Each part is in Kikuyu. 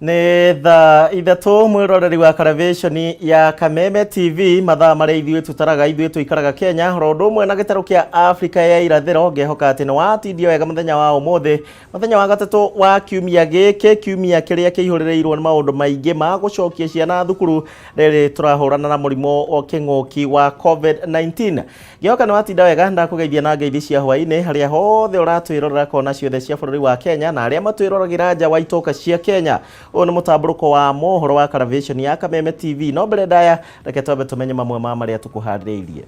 Nĩ thaa 3 mwĩroreri wa karavĩconi ya Kameme TV, mathaa marĩa ithuĩ tũtaraga, ithuĩ tũikaraga Kenya oro ũndũ ũmwe na gĩtarũ kĩa Afrika ya irathĩro. Ngehoka atĩ nĩ watindia wega mũthenya wa ũmũthĩ, mũthenya wa gatatũ wa kiumia gĩkĩ, kiumia kĩrĩa kĩihũrĩrĩirwo nĩ maũndũ maingĩ ma gũcokia ciana thukuru rĩrĩ tũrahũrana na mũrimũ wa kĩng'ũki wa COVID-19. Ngĩhoka nĩ watinda wega, ndakũgeithia na ngeithi cia hwaĩ-inĩ harĩa hothe ũratwĩrorera kona ciothe cia bũrũri wa Kenya na arĩa matwĩroragĩra nja wa itoka cia Kenya. Ũyũ nĩ mũtambũrũko wa mohoro wa Karavĩconi ya Kameme TV. No mbere ndaya, reke twambe tũmenye mamwe ma marĩa tũkũharĩrĩirie.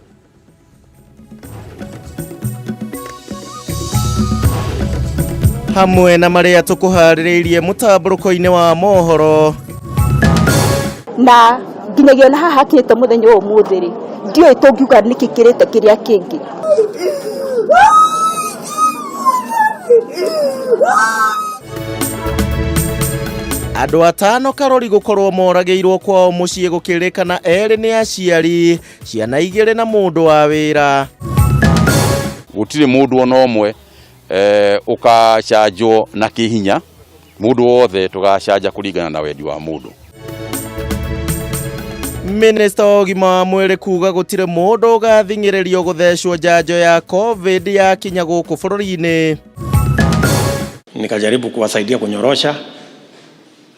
Hamwe na marĩa tũkũharĩrĩirie mũtambũrũko-inĩ wa mohoro. Na nginyagia ona haha hakinyĩte mũthenya ũyũ ũmũthĩ rĩ, ndiũĩ tũngiuga nĩkĩ kĩrĩte kĩrĩa kĩngĩ. Andũ atano Karori gũkorwo moragĩirwo kwao mũciĩ gũkĩrĩkana erĩ nĩ aciari, ciana igĩrĩ na mũndũ wa wĩra. Gũtirĩ mũndũ ona ũmwe ũkacanjwo na kĩhinya. Mũndũ wothe tũgacanja kũringana na wendi wa mũndũ. Minista wa ũgima wa mwĩrĩ kuga gũtirĩ mũndũ ũgathing'ĩrĩrio gũthecwo njanjo ya COVID yakinya gũkũ bũrũri-inĩ. Nikajaribu kuwasaidia kunyorosha,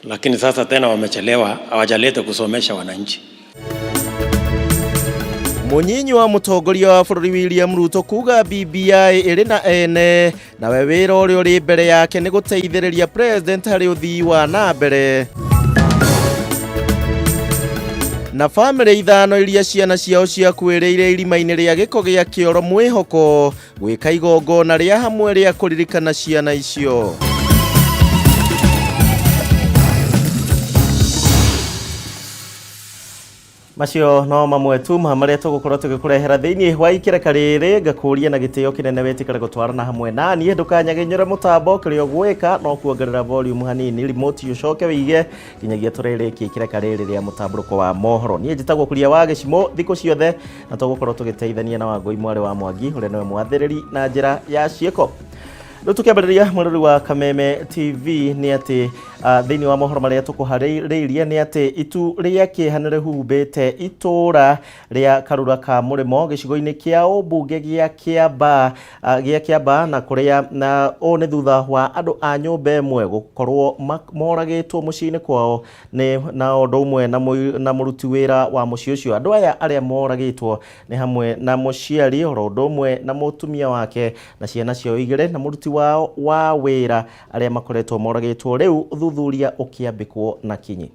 lakini sasa tena wamechelewa, hawajaleta kusomesha wananchi. Mũnyinyi wa mũtongoria wa bũrũri William Ruto kuga BBI ĩrĩ na ene, nawe wĩra ũrĩa ũrĩ mbere yake nĩ gũteithĩrĩria president harĩ ũthii wa na mbere. Na bamĩrĩ ithano iria ciana ciao ciakuĩrĩire irima-inĩ rĩa gĩko gĩa kĩoro mwĩhoko gwĩka igongona rĩa hamwe rĩa kũririkana ciana icio. Macio no mamwe tu ma marĩa tũgũkorwo tũgĩkũrehera thĩinĩ wa ikereka rĩrĩ. Ngakũria na gĩtĩo kĩnene wĩtĩkĩre gũtwarana hamwe naniĩ, ndũkanyagenyũre mũtambo, kĩrĩa ũgwĩka no kuongerera volume hanini, remote ũcoke wĩige nginyagia tũrĩrĩkie ikereka rĩrĩ rĩa mũtambũrũko wa mohoro. Niĩ njĩtagwo Kuria wa Gĩcimũ thikũ ciothe, na tũgũkorwo tũgĩteithania na Wangũi mwarĩ wa Mwangi ũrĩa nĩwe mwathĩrĩri na njĩra ya ciĩko. Rĩu tũkĩambĩrĩria mwĩrori wa Kameme TV nĩ atĩ thĩinĩ wa mohoro marĩa tũkũharĩrĩirie nĩ atĩ itu rĩa kĩeha nĩ rĩhumbĩte itũũra rĩa Karura ka Mũrĩmo gĩcigo-inĩ kĩa ũmbunge gĩa Kĩambaa, gĩa Kĩambaa na kũrĩa na ũũ nĩ thutha wa andũ a nyũmba ĩmwe gũkorwo moragĩtwo mũciĩ-inĩ kwao nĩ na ũndũ ũmwe na mũruti wĩra wa mũciĩ ũcio. Andũ aya arĩa moragĩtwo nĩ hamwe na mũciari oro ũndũ ũmwe na mũtumia wake na ciana ciao igĩrĩ na mũruti wao wa wĩra arĩa makoretwo moragĩtwo, rĩu ũthuthuria ũkĩambĩkwo na kinyi.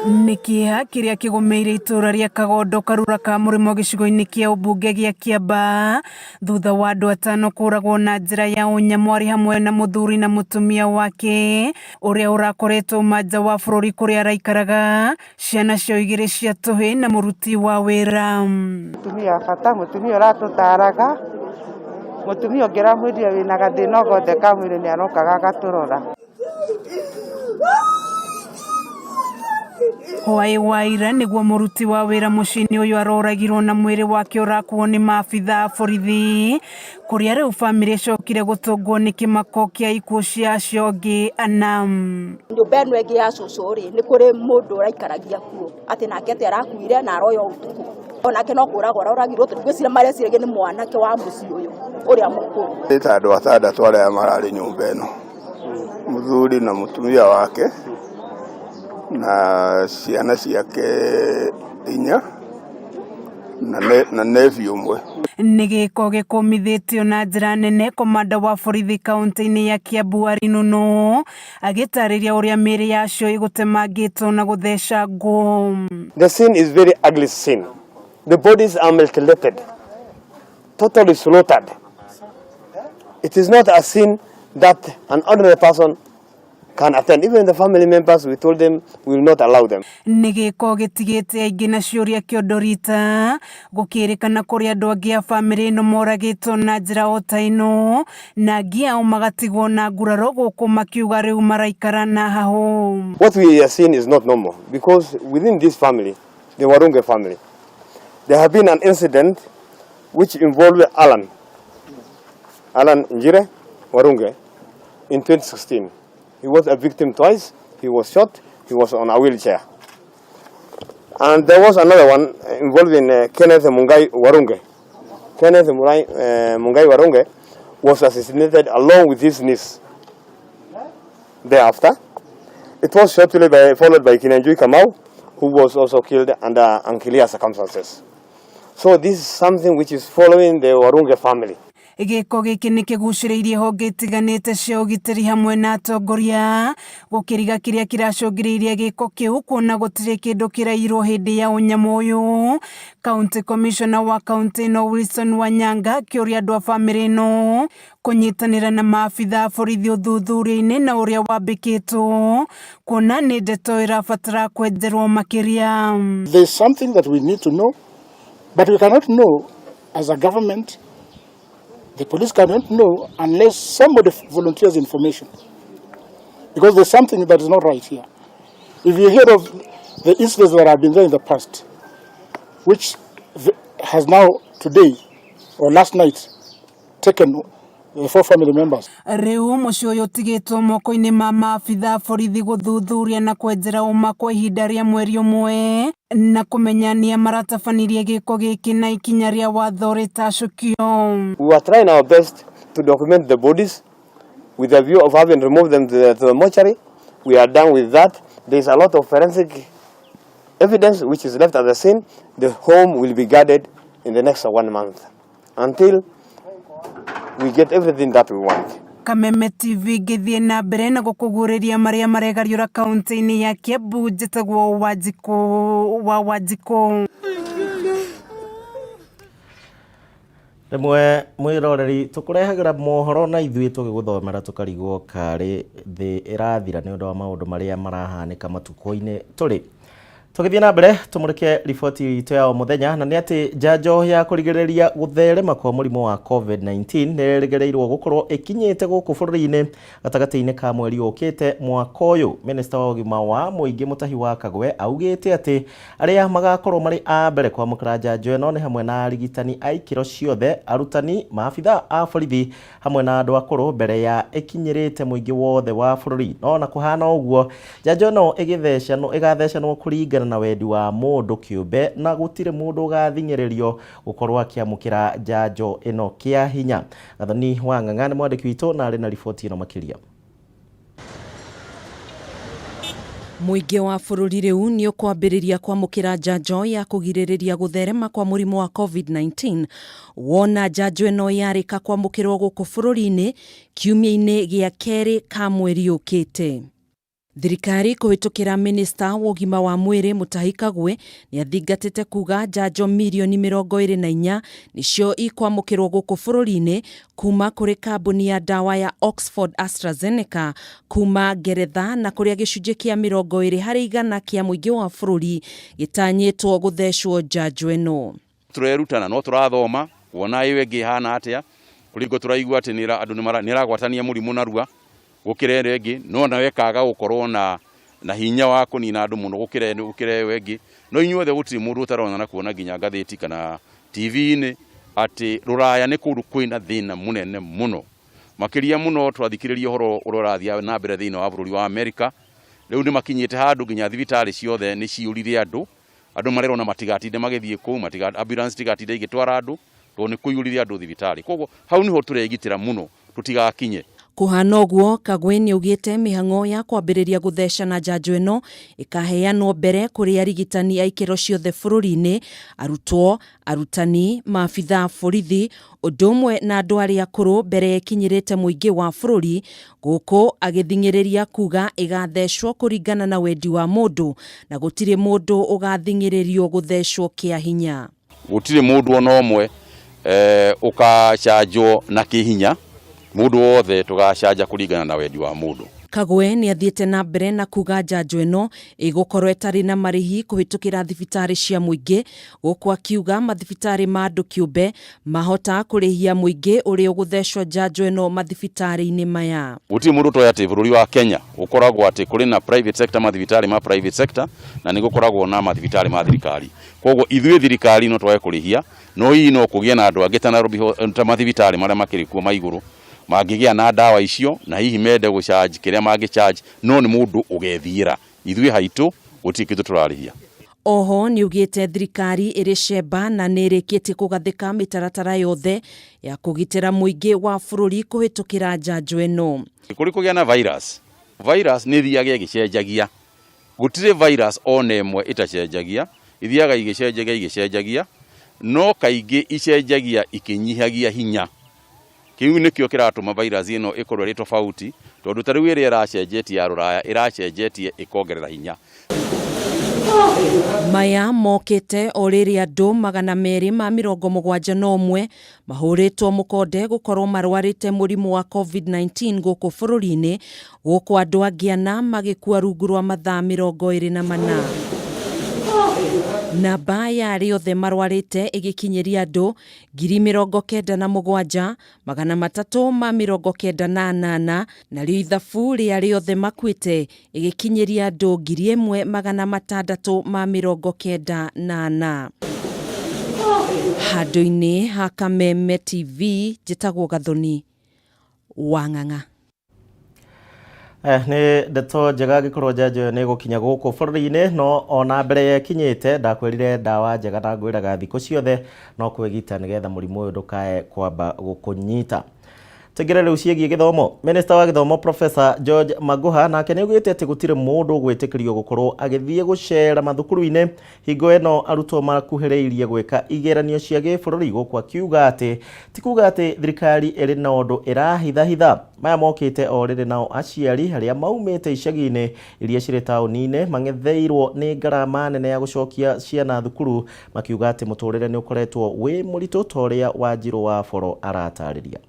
Nĩ kĩeha kĩrĩa kĩgũmĩire itũũra rĩa Kagondo Karura ka Mũrĩmo gĩcigo-inĩ kĩa ũmbunge gĩa Kĩambaa thutha wa andũ atano kũragwo na njĩra ya ũnyamwari hamwe na mũthuri na mũtumia wake ũrĩa ũrakoretwo manja wa bũrũri kũrĩa araikaraga, ciana ciao igĩrĩ cia tũhĩ na mũruti wa wĩra. Mũtumia wa bata, mũtumia ũratũtaraga, mũtumia ũngĩramwĩrire wĩna gathĩna o gothe ka mwĩrĩ nĩ arokaga agatũrora. Hwaĩ wa ira nĩguo mũruti wa wĩra mũciĩ-inĩ ũyũ aroragirwo na mwĩrĩ wake ũrakuo nĩ maabitha a borithi, kũrĩa rĩu bamĩrĩ ĩcokire gũtũngwo nĩ kĩmako kĩa ikuũ cia acio angĩ ana. Nyũmba ĩno ĩngĩ ya cũcũ rĩ, nĩ kũrĩ mũndũ ũraikaragia kuo, atĩ nake atĩ arakuire na aroya ũtukũ. Onake no kũragwo aroragirwo tondũ ngwĩciria mareciragia nĩ mwanake wa mũciĩ ũyũ ũrĩa mũkũrũ. Nĩ ta andũ atandatũ arĩa mararĩ nyũmba ĩno, mũthuri na mũtumia wake na ciana ciake inya na nephew ũmwe. Nĩ gĩko gĩkũmithĩtio na njĩra nene komanda wa borithi kaunti-inĩ ya Kiambu Arinunu agĩtarĩria ũrĩa mĩĩrĩ yacio ĩgũtemangĩtwo na gũthecangwo. The scene is very ugly scene. The bodies are mutilated, totally slaughtered. It is not a scene that an ordinary person can attend. Even the family members, we told them we will not allow them. Nĩ gĩko gĩtigĩte aingĩ na ciũria kĩondo rita gũkĩrĩkana kũrĩ andũ angĩ a bamĩrĩ ĩno moragĩtwo na njĩra o ta ĩno na angĩ ao magatigwo na nguraro gũkũ makiuga rĩu maraikara na hahũ. What we are seeing is not normal because within this family, the Warunge family, there have been an incident which involved Alan Njire Warunge. in 2016. He was a victim twice. He was shot. He was on a wheelchair. And there was another one involving Kenneth Mungai Warunge. Kenneth Mungai Warunge was assassinated along with his niece. Thereafter, it was shortly followed by Kinyanjui Kamau, who was also killed under unclear circumstances. So this is something which is following the Warunge family. Gĩko gĩkĩ nĩ kĩgucĩrĩirie honge itiganĩte cia ũgitĩri hamwe na atongoria gũkĩriga kĩrĩa kĩracũngĩrĩirie gĩko kĩu kuona gũtirĩ kĩndũ kĩrairwo hĩndĩ ya ũnyamũ ũyũ. County Commissioner wa kaunti ĩno Wilson Wanyanga akĩũria andũ a bamĩrĩ ĩno kũnyitanĩra na maabitha a borithi ũthuthuria-inĩ na ũrĩa wambĩkĩtwo kuona nĩ ndeto ĩrabatara kwenjerwo makĩria. There's something that we need to know, but we cannot know as a government. The police cannot know unless somebody volunteers information. Because there's something that is not right here. If you hear of the incidents that have been there in the past, which has now today or last night taken the four family members. Rĩu mũciĩ ũyũ ũtigĩtwo moko-inĩ ma maabitha a borithi gũthuthuria na kwenjera ũma kwa ihinda rĩa mweri ũmwe na kũmenya nĩa maratabanirie gĩko gĩkĩ na ikinya rĩa watho rĩtacũkio. We are trying our best to document the bodies with a view of having removed them to the mortuary. We are done with that. There is a lot of forensic evidence which is left at the scene. The home will be guarded in the next 1 month until we get everything that we want. Kameme TV ngĩthiĩ na mbere na gũkũguũrĩria marĩa maregariũra kaunti-inĩ ya Kiambu. Njĩtagwo Wanjikũ wa Wanjikũ. Rĩmwe mwĩroreri tũkũrehagĩra mohoro na ithuĩ tũgĩgũthomera tũkarigwo karĩ thĩ ĩrathira nĩ ũndũ wa maũndũ marĩa marahanĩka matukũ-inĩ tũrĩ. Tũgĩthiĩ na mbere tũmũrĩke riboti itũ ya o mũthenya na nĩ atĩ njanjo ya kũrigĩrĩria gũtherema kwa mũrimũ wa COVID-19 nĩ ĩrĩgĩrĩirwo gũkorwo ĩkinyĩte gũkũ bũrũri-inĩ gatagatĩ-inĩ ka mweri ũkĩte mwaka ũyũ. Minista wa ũgima wa mũingĩ Mutahi wa Kagwe augĩte atĩ arĩa magakorwo marĩ a mbere kwamũkĩra njanjo ĩno nĩ hamwe na arigitani a ikĩro ciothe, arutani, maabitha a borithi hamwe na andũ akũrũ mbere ya ĩkinyĩrĩte mũingĩ wothe wa bũrũri. No na kũhana ũguo njanjo ĩno ĩgathecanwo kũringana na wendi wa mũndũ kĩũmbe na gũtirĩ mũndũ ũgathing'ĩrĩrio gũkorwo akĩamũkĩra njanjo ĩno kĩa hinya. Gathoni wa Ng'ang'a nĩ mwandĩki witũ na arĩ na riboti ĩno makĩria. Mũingĩ wa bũrũri rĩu nĩ ũkwambĩrĩria kwamũkĩra njanjo ya kũgirĩrĩria gũtherema kwa mũrimũ wa COVID-19 wona njanjo ĩno yarĩka kwamũkĩrwo gũkũ bũrũri-inĩ kiumia-inĩ gĩa kerĩ ka mweri ũkĩte. Thirikari kũhĩtũkĩra minista wa ũgima wa mwĩrĩ Mutahi Kagwe nĩ athingatĩte kuga njanjo mirioni 24 nĩcio ikwamũkĩrwo gũkũ bũrũri-inĩ kuma kũrĩ kambuni ya ndawa ya Oxford AstraZeneca kuma Ngeretha na kũrĩa gĩcunjĩ kĩa 20% kĩa mũingĩ wa bũrũri gĩtanyĩtwo gũthecwo njanjo ĩno. Tũrerutana no tũrathoma kuona ĩyo ĩngĩ ĩhana atĩa kũringwo tũraigua atĩ andũ nĩragwatania mũrimũ narua gũkĩra ĩrĩa ĩngĩ no nawe ĩkaga gũkorwo na hinya wa kũnina andũ mũno gũkĩra ĩyo ĩngĩ no inyuothe gũtirĩ mũndũ ũtarona na kuona nginya ngathĩti kana TV-inĩ atĩ rũraya nĩ kũndũ kwĩna thĩna mũnene mũno makĩria mũno twathikĩrĩria ũhoro ũrĩa ũrathiĩ na mbere thĩinĩ wa bũrũri wa Amerika. Rĩu nĩ makinyĩte handũ nginya thibitarĩ ciothe nĩ ciyũrire andũ andũ marerwo na matigatinde magĩthiĩ kũu ambulance tigatinde igĩtwara andũ tondũ nĩ kũiyũrire andũ thibitarĩ. Koguo hau nĩho tũregitĩra mũno tũtigakinye. Kũhana ũguo Kagwe nĩaugĩte mĩhang'o ya kwambĩrĩria gũthecana njanjo ĩno ĩkaheanwo mbere kũrĩ arigitani a ikĩro ciothe bũrũri-inĩ, arutwo, arutani, maabitha a borithi ũndũ ũmwe na andũ arĩa akũrũ mbere ĩkinyĩrĩte mũingĩ wa bũrũri gũkũ agĩthing'ĩrĩria kuga ĩgathecwo kũringana na wendi wa mũndũ na gũtirĩ mũndũ ũgathing'ĩrĩrio gũthecwo kĩa hinya. Gũtirĩ mũndũ ona ũmwe ũkacanjwo na kĩhinya mũndũ wothe tũgacanja kũringana na wendi wa mũndũ. Kagwe nĩ athiĩte na mbere na kuga njanjo ĩno ĩgũkorwo ĩtarĩ na marĩhi kũhĩtũkĩra thibitarĩ cia mũingĩ gũkũ akiuga mathibitarĩ ma andũ kĩũmbe mahota kũrĩhia mũingĩ ũrĩa ũgũthecwo njanjo ĩno mathibitarĩ-inĩ maya. Gũtirĩ mũndũ ũtoĩ atĩ bũrũri wa Kenya ũkoragwo atĩ kũrĩ na private sector, mathibitarĩ ma private sector na nĩ gũkoragwo na mathibitarĩ ma thirikari. Koguo ithuĩ thirikari no twage kũrĩhia no hihi no kũgĩe na andũ angĩ ta Nairobi ta mathibitarĩ marĩa makĩrĩ kuo ma igũrũ Mangĩgĩa na ndawa icio na hihi mende gũ charge kĩrĩa mangĩ charge, no nĩ mũndũ ũgethiĩra. Ithuĩ haitũ gũtirĩ kĩndũ tũrarĩhia. Oho nĩaugĩte thirikari ĩrĩ cemba na nĩĩrĩkĩtie kũgathĩka mĩtaratara yothe ya kũgitĩra mũingĩ wa bũrũri kũhĩtũkĩra njanjo ĩno. Kũrĩ kũgĩa na virus, virus nĩ ĩthiaga ĩgĩcenjagia. Gũtirĩ virus ona ĩmwe ĩtacenjagia, ithiaga igĩcenjagia igĩcenjagia, no kaingĩ icenjagia ikĩnyihagia hinya. Kĩu nĩkĩo kĩratũma virus ĩno ĩkorwo ĩrĩ tofauti, tondũ ta rĩu ĩrĩa ĩracenjetie ya rũraya ĩracenjetie ĩkongerera hinya. Maya mokĩte o rĩrĩ andũ 271 mahũrĩtwo mũkonde gũkorwo marwarĩte mũrimũ wa Covid-19 gũkũ bũrũri-inĩ, gũkũ andũ angĩ ana magĩkua rungu rwa mathaa 24. Namba ya arĩa othe marwarĩte ĩgĩkinyĩria andũ 97,398, narĩo ithabu rĩa arĩa othe makuĩte ĩgĩkinyĩria andũ 1,694. Handũ-inĩ ha Kameme TV, njĩtagwo Gathoni wa Ng'ang'a. Nĩ ndeto njega angĩkorwo njanjo ĩyo nĩ ĩgũkinya gũkũ bũrũri-inĩ, no ona mbere ĩkinyĩte ndakwĩrire ndawa njega na ngwĩraga thikũ ciothe no kwĩgita nĩgetha mũrimũ ũyũ ndũkae kwamba gũkũnyita. Tũingĩre rĩu ciĩgiĩ gĩthomo. Minista wa gĩthomo Professor George Magoha nake nĩ augĩte atĩ gũtirĩ mũndũ ũgwĩtĩkĩrio gũkorwo agĩthiĩ gũcera mathukuru-inĩ hingo ĩno arutwo makuhĩrĩirie gwĩka igeranio cia gĩbũrũri, gũkũ akiuga atĩ ti kuga atĩ thirikari ĩrĩ na ũndũ ĩrahithahitha. Maya mokĩte o rĩrĩ nao aciari arĩa maumĩte icagi-inĩ iria cirĩ taũni-inĩ mang'etheirwo nĩ ngarama nene ya gũcokia ciana thukuru, makiuga atĩ mũtũrĩre nĩ ũkoretwo wĩ mũritũ ta ũrĩa Wanjirũ wa Boro aratarĩria.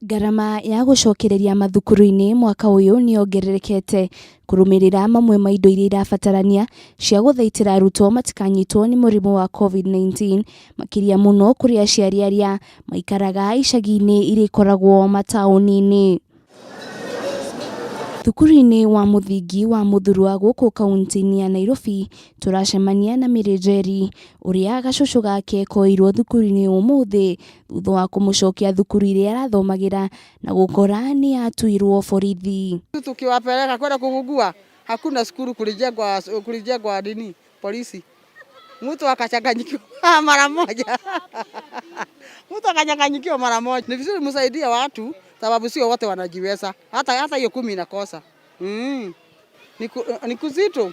Ngarama ya gũcokereria mathukuru-inĩ mwaka ũyũ nĩ yongererekete kũrũmĩrĩra mamwe ma indo iria irabatarania cia gũthaitĩra arutwo matikanyitwo nĩ mũrimũ wa Covid-19, makĩria mũno kũrĩ aciari arĩa maikaraga icagi-inĩ iria ikoragwo mataũni-inĩ. Thukuru-inĩ wa mũthingi wa Mũthurwa gũkũ kaunti-inĩ ya Nairobi, tũracemania na Mary Njeri ũrĩa gacũcũ gake koirwo thukuru-inĩ ũmũthĩ thutha wa kũmũcokia thukuru ĩrĩa arathomagĩra na gũkora nĩ atuirwo borithi. Tukiwapeleka kwenda kugugua, hakuna skulu kulijengwa, kulijengwa nini polisi, mtu akachanganyikiwa mara moja mtu akachanganyikiwa mara moja. Ni vizuri msaidie watu sababu sio wote wanajiweza, hata hiyo 10 inakosa. Ni kuzito.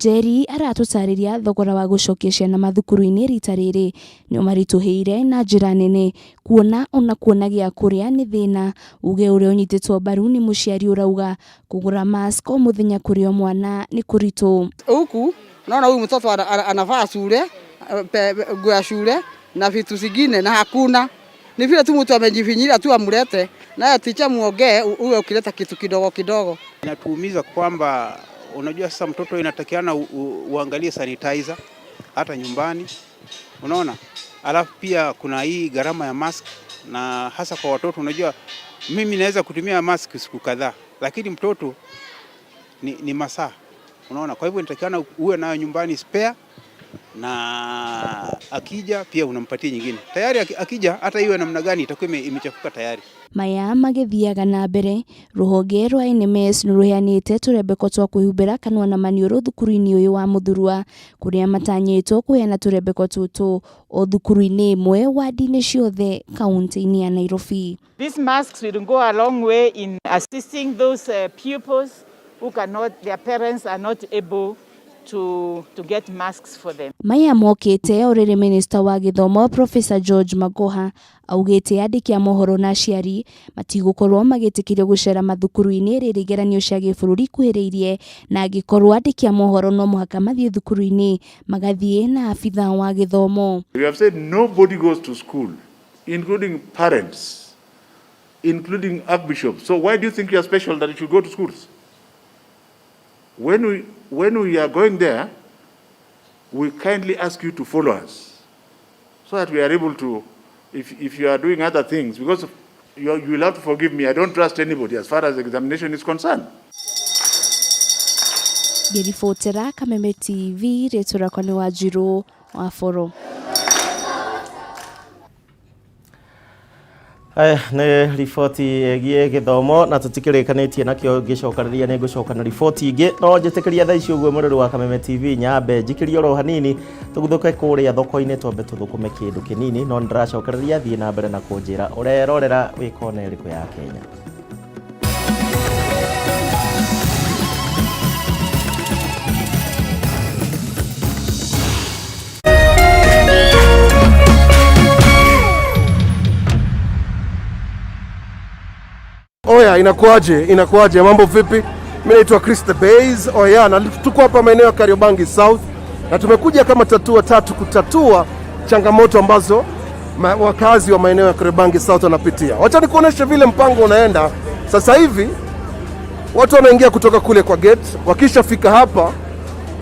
Njeri aratũtarĩria thogora wa gũcokia ciana mathukuru-inĩ rita rĩrĩ nĩ ũmaritũhĩire na njĩra nene, kuona ona kuona gĩa kũrĩa nĩ thĩna, uge ũrĩa ũnyitĩtwo mbaru nĩ mũciari ũrauga kũgũra mask o mũthenya kũrĩ o mwana nĩ kũritũ. Huku naona huyu mtoto anavaa shule, nguo ya shule na vitu zingine na hakuna. Ni vile tu mtu amejifinyilia tu amlete, naye ticha muongee uwe ukileta kitu kidogo kidogo. Inatuumiza kwamba unajua sasa mtoto inatakiana uangalie sanitizer hata nyumbani, unaona? Alafu pia kuna hii gharama ya mask, na hasa kwa watoto. Unajua mimi naweza kutumia mask siku kadhaa, lakini mtoto ni masaa, unaona? Kwa hivyo inatakiana uwe nayo nyumbani spare, na akija pia unampatia nyingine. Tayari akija hata iwe namna gani itakuwa imechafuka tayari. Maya magĩthiaga na mbere, rũhonge rwa NMS nĩrũheanĩte tũrembeko twa kwĩhumbĩra kanua na maniũrũ thukuru-inĩ ũyũ wa Mũthurwa, kũrĩa matanyĩtwo kũheana tũrembeko tũtũ o thukuru-inĩ ĩmwe wadi-inĩ ciothe kaunti-inĩ ya Nairobi. These masks will go a long way in assisting those pupils who cannot, their parents are not able to get masks for them. Maya mokĩte o rĩrĩ Minista wa gĩthomo Professor George Magoha augĩte andĩki a mohoro na aciari matigũkorwo magĩtĩkĩrio gũcera mathukuru-inĩ rĩrĩ igeranio cia gĩbũrũri ikuhĩrĩirie, na angĩkorwo andĩki a mohoro no mũhaka mathiĩ thukuru-inĩ magathiĩ na abithaa wa gĩthomo. We have said nobody goes to school, including parents, including archbishops. So why do you think you are special that you should go to schools? When we are going there, we kindly ask you to follow us so that we are able to, if you are doing other things, because you will have to forgive me, I don't trust anybody as far as examination is concerned. Ngĩribotera Kameme TV, rĩtwa rĩakwa nĩ Wanjirũ wa Boro. Aya nĩ riboti ĩgiĩ gĩthomo na tũtikĩrĩkanĩtie nakĩo, ngĩcokanĩria nĩ ngũcoka na riboti ingĩ, no njĩtĩkĩria thaa ici ũguo mũrĩrĩ wa Kameme TV nyambe njikĩrie oro hanini tũguthũke kũrĩa thoko-inĩ twambe tũthũkũme kĩndũ kĩnini, no nĩndĩracokereria thiĩ na mbere na kũnjĩra ũrerorera wĩ kona ĩrĩkũ ya Kenya. Oya, inakuaje? Inakuaje? Mambo vipi? Mimi naitwa Chris the Base. Oya, na tuko hapa maeneo ya Kariobangi South na tumekuja kama tatua tatu kutatua changamoto ambazo wakazi wa maeneo ya Kariobangi South wanapitia. Wacha nikuoneshe vile mpango unaenda. Sasa hivi watu wanaingia kutoka kule kwa gate, wakishafika hapa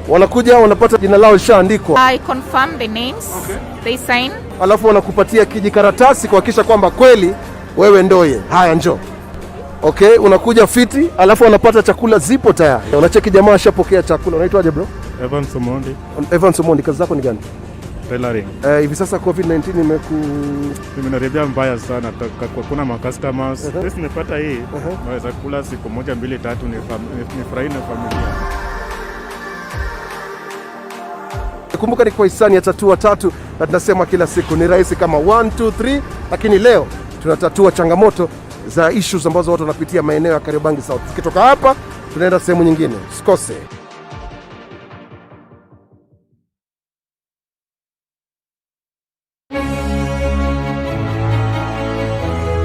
wanakuja wanapata jina lao lishaandikwa. I confirm the names. Okay. They sign. Alafu wanakupatia kijikaratasi kuhakikisha kwamba kweli wewe ndoye. Haya, njoo. Okay, unakuja fiti, alafu wanapata chakula zipo tayari. Unacheki jamaa ashapokea chakula. Unaitwaje bro? Evans Omondi. Evans Omondi, kazi zako ni gani? Tailoring. Hivi sasa COVID-19 imenaribia mbaya sana, kuna ma customers. Sisi nimepata hii, naweza kula siku moja mbili tatu nifurahi na familia. Kumbuka ni kwa hisani ya Tatua Tatu, na tunasema kila siku ni rahisi kama 1 2 3, lakini leo tunatatua changamoto za issues ambazo watu wanapitia maeneo ya Kariobangi South. Tukitoka hapa tunaenda sehemu nyingine, usikose.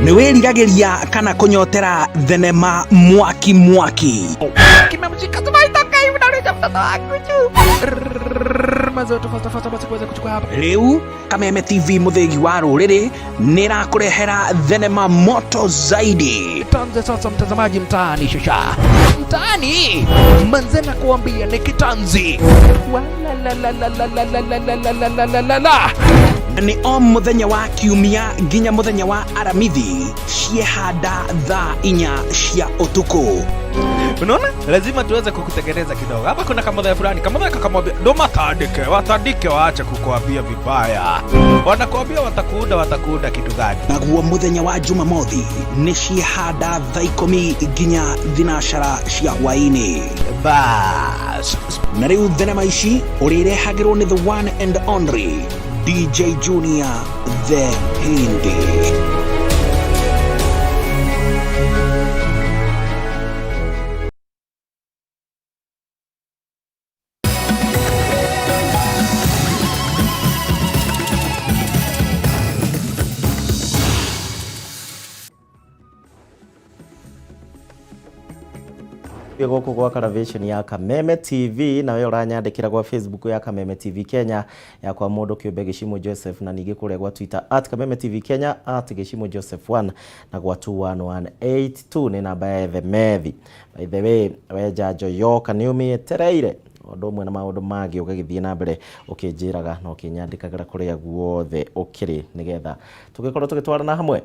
Nĩ wĩriragĩria kana kũnyotera thenema mwaki mwaki? Rĩu Kameme TV mũthĩgi wa rũrĩrĩ nĩ ĩrakũrehera thenema moto zaidi. Tuanze sasa mtazamaji, mtaani shasha mtaani manze na kuambia ni kitanzi Walalalalalalalalalalalala. Nĩ o mũthenya wa kiumia nginya mũthenya wa aramithi ciehanda thaa 4 cia ũtukũ. Unaona, lazima tuweze kukutengeneza kidogo hapa. Kuna kamodhe fulani, kamodhe kakamwambia ndo matandike, watandike, waache kukuambia vibaya, wanakuambia watakuunda, watakuunda kitu gani? Naguo mũthenya wa Jumamothi nĩ ciehanda thaa 10 nginya thinacara cia hwaĩ-inĩ. Bas, na rĩu thenema ici ũrĩrehagĩrwo nĩ the one and only DJ Junior the Hindi. Gũkũ gwa Caravation ya Kameme TV, na we ũranyandĩkĩra gwa Facebook ya Kameme TV Kenya ya kwa mũndũ kĩũmbe Gĩcimũ Joseph, na ningĩ kũrĩa gwa Twitter at Kameme TV Kenya at Gĩcimũ Joseph 1 na gwa 21182 nĩ namba ya Ethemethi. By the way, we njanjo yoka nĩ ũmĩetereire ũndũ ũmwe na maũndũ mangĩ ũgagĩthiĩ na mbere ũkĩnjĩraga na ũkĩnyandĩkagĩra kũrĩa guothe ũkĩrĩ nĩgetha tũgĩkorwo tũgĩtwarana hamwe.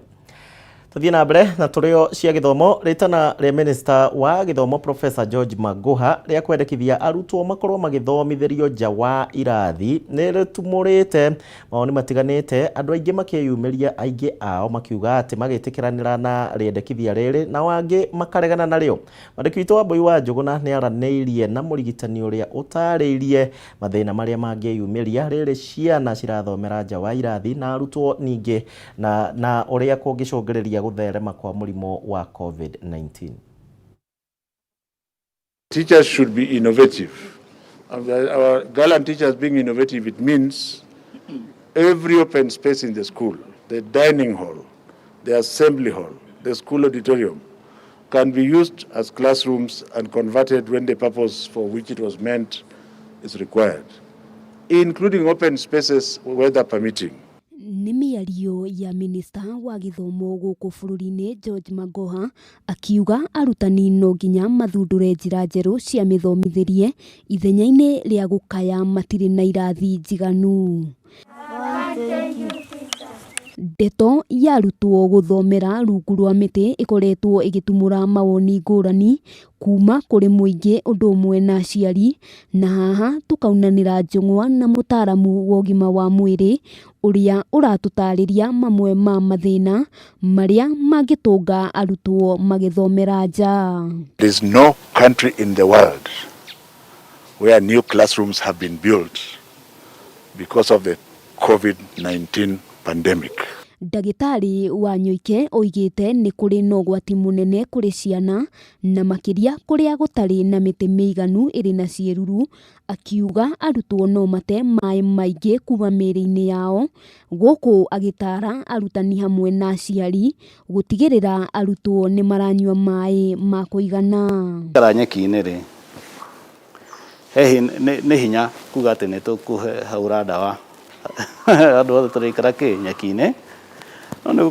Tuthiĩ na mbere na tũrĩo cia gĩthomo. Rĩtana rĩa Minister wa gĩthomo Professor George Magoha rĩa kwendekithia arutwo makorwo magĩthomithĩrio nja wa irathi nĩ rĩtumũrĩte mawoni matiganĩte, andũ aingĩ makĩyumĩria, aingĩ ao makiuga atĩ magĩtĩkĩranĩra na rĩendekithia rĩrĩ na angĩ makaregana narĩo. Mwandĩki witũ Wambui wa Njũgũna nĩ aranĩirie na mũrigitani ũrĩa ũtarĩirie mathĩna marĩa mangĩyumĩria rĩrĩ ciana cirathomera nja wa irathi na arutwo ningĩ na ũrĩa kũngĩcũngĩrĩria gũtherema kwa mũrimũ wa COVID-19. Teachers should be innovative. And our gallant teachers being innovative, it means every open space in the school, the dining hall, the assembly hall, the school auditorium, can be used as classrooms and converted when the purpose for which it was meant is required, including open spaces weather permitting. Nĩ mĩario ya minista wa gĩthomo gũkũ bũrũri-inĩ George Magoha akiuga arutani no nginya mathundũre njĩra njerũ cia mĩthomithĩrie ithenya-inĩ rĩa gũkaya matirĩ na irathi njiganu. Ndeto ya arutwo gũthomera rungu rwa mĩtĩ ĩkoretwo ĩgĩtumũra mawoni ngũrani kuma kũrĩ mũingĩ ũndũ ũmwe na aciari, na haha tũkaunanĩra njũng'wa na mũtaaramu wa ũgima wa mwĩrĩ ũrĩa ũratũtarĩria mamwe ma mathĩna marĩa mangĩtũnga arutwo magĩthomera nja. There is no country in the world where new classrooms have been built because of the COVID-19 pandemic. Ndagĩtarĩ Wanyoike oigĩte nĩ kũrĩ na ũgwati mũnene kũrĩ ciana na makĩria kũrĩa gũtarĩ na mĩtĩ mĩiganu ĩrĩ na ciĩruru, akiuga arutwo no mate maĩ maingĩ kuma mĩĩrĩ-inĩ yao, gũkũ agĩtara arutani hamwe na aciari gũtigĩrĩra arutwo nĩ maranyua maĩ ma kũigana. Ikara nyeki-inĩ rĩ, he nĩ hinya kuga atĩ nĩ tũkũhũra ndawa andũ othe tũraikara kĩ nyeki-inĩ, no nĩ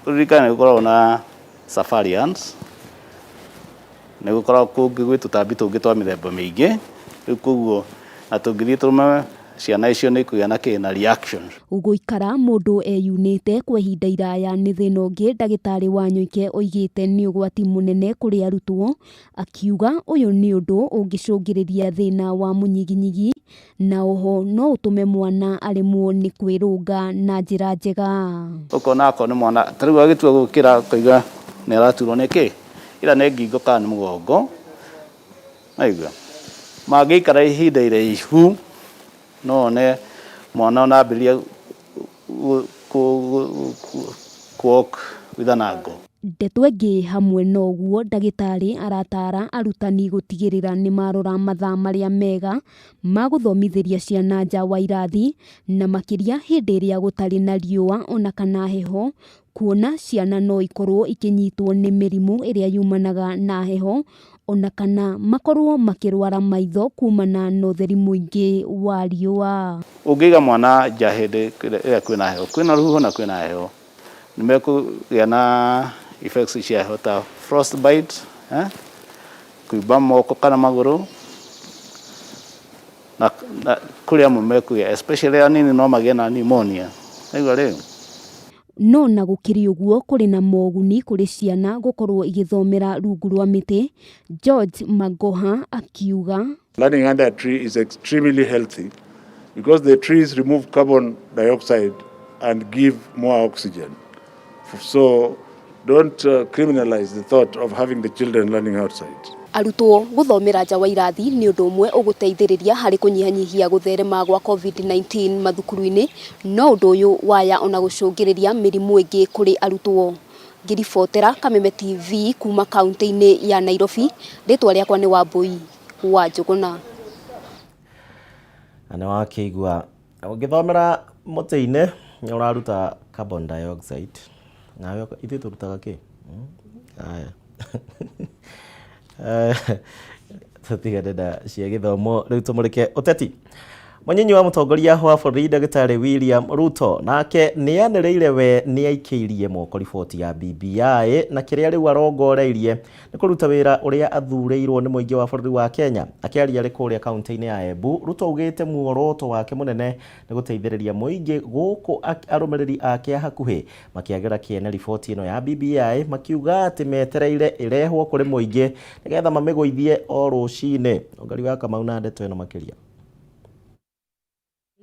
tũririkane nĩ gũkoragwo na safari ants, nĩ gũkoragwo kũngĩ gwĩ tũtambi tũngĩ twa mĩthemba mĩingĩ, rĩu koguo na tũngĩthiĩ tũrũme ciana icio nĩ ikũgĩa na kĩ na reaction. Gũikara mũndũ eyunĩte kwa ihinda iraya nĩ thĩna ũngĩ ndagĩtarĩ Wanyoike oigĩte nĩ ũgwati mũnene kũrĩ arutwo, akiuga ũyũ nĩ ũndũ ũngĩcũngĩrĩria thĩna wa mũnyiginyigi na oho no ũtũme mwana aremwo nĩ kwĩrũnga na njĩra njega. Ũkona akorwo nĩ mwana ta rĩu agĩtua gũkĩra ũkaiga nĩ araturwo nĩ kĩ, ira nĩ ngingo kana nĩ mũgongo, waigua mangĩikara ihinda iraihu no one mwana ona ambĩrĩria walk with an angle. Ndeto ĩngĩ hamwe na ũguo ndagĩtarĩ aratara arutani gũtigĩrĩra nĩ marora mathaa marĩa mega ma gũthomithĩria ciana nja wa irathi na makĩria hĩndĩ ĩrĩa gũtarĩ na riũa ona kana heho, kuona ciana no ikorwo ikĩnyitwo nĩ mĩrimũ ĩrĩa yumanaga na heho ona kana makorwo makĩrwara maitho kumana na ũtheri mũingĩ wa riũa. Ũngĩiga mwana nja hĩndĩ ĩrĩa kwĩna heho, kwĩna rũhuho na kwĩna heho, nĩ mekũgĩa na effects cia heho ta frostbite, kũimba moko kana magũrũ, na kũrĩ amwe mekũgĩa especially anini no magĩe na pneumonia. Waigua rĩu? No na gũkĩrĩ ũguo kũrĩ na moguni kũrĩ ciana gũkorwo igĩthomera rungu rwa mĩtĩ, George Magoha akiuga. Learning under a tree is extremely healthy because the trees remove carbon dioxide and give more oxygen. So don't criminalize the thought of having the children learning outside. Arutwo gũthomera nja wa irathi nĩ ũndũ ũmwe ũgũteithĩrĩria harĩ kũnyihanyihia gũtherema gwa COVID-19 mathukuru-inĩ, no ũndũ ũyũ waya ona gũcũngĩrĩria mĩrimũ ĩngĩ kũrĩ arutwo. Ngĩribotera Kameme TV kuma kaunti-inĩ ya Nairobi, rĩtwa rĩakwa nĩ Wambui wa Njũgũna. Na nĩ wakĩigua ũngĩthomera mũtĩ-inĩ nĩ ũraruta carbon dioxide, nawe ithuĩ tũrutaga kĩ? Haya. Tũtigane na cia gĩthomo rĩu tũmũrĩke ũteti. Mũnyinyi wa mũtongoria wa bũrũri Ndagĩtarĩ William Ruto nake nĩ anĩrĩire we nĩ aikĩirie moko riboti ya BBI na kĩrĩa rĩu arongoreirie nĩ kũruta wĩra ũrĩa athurĩirwo nĩ mũingĩ wa bũrũri wa Kenya. Akĩaria arĩ kũrĩa kaunti-inĩ ya Embu, Ruto augĩte muoroto wake mũnene nĩ gũteithĩrĩria mũingĩ gũkũ arũmĩrĩri ake a hakuhĩ makĩagĩra kĩene riboti ĩno ya BBI makiuga atĩ metereire ĩrehwo kũrĩ mũingĩ nĩgetha mamĩgũithie o rũcinĩ. Ũngari wa Kamau na ndeto ĩno makĩria.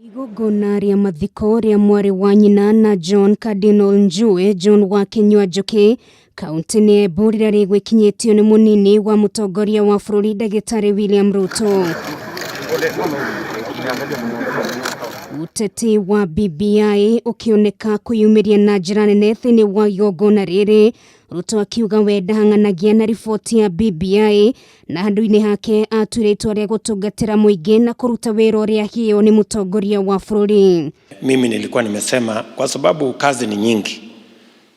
Igongona rĩa mathiko rĩa mwarĩ wa nyina na John Cardinal Njue John wa Kinyua Njuki kaunti-inĩ ya Embu rĩrĩa rĩgwĩkinyĩtio nĩ mũnini wa mũtongoria wa bũrũri Ndagĩtarĩ William Ruto. Ũteti wa BBI ũkĩoneka kwĩyumĩria na njĩra nene thĩinĩ wa igongona rĩrĩ, Ruto akiuga we ndahang'anagia na riboti ya BBI na handũ-inĩ hake atuire itua rĩa gũtungatĩra mũingĩ na kũruta wĩra ũrĩa aheo nĩ mũtongoria wa bũrũri. Mimi nilikuwa nimesema kwa sababu kazi ni nyingi,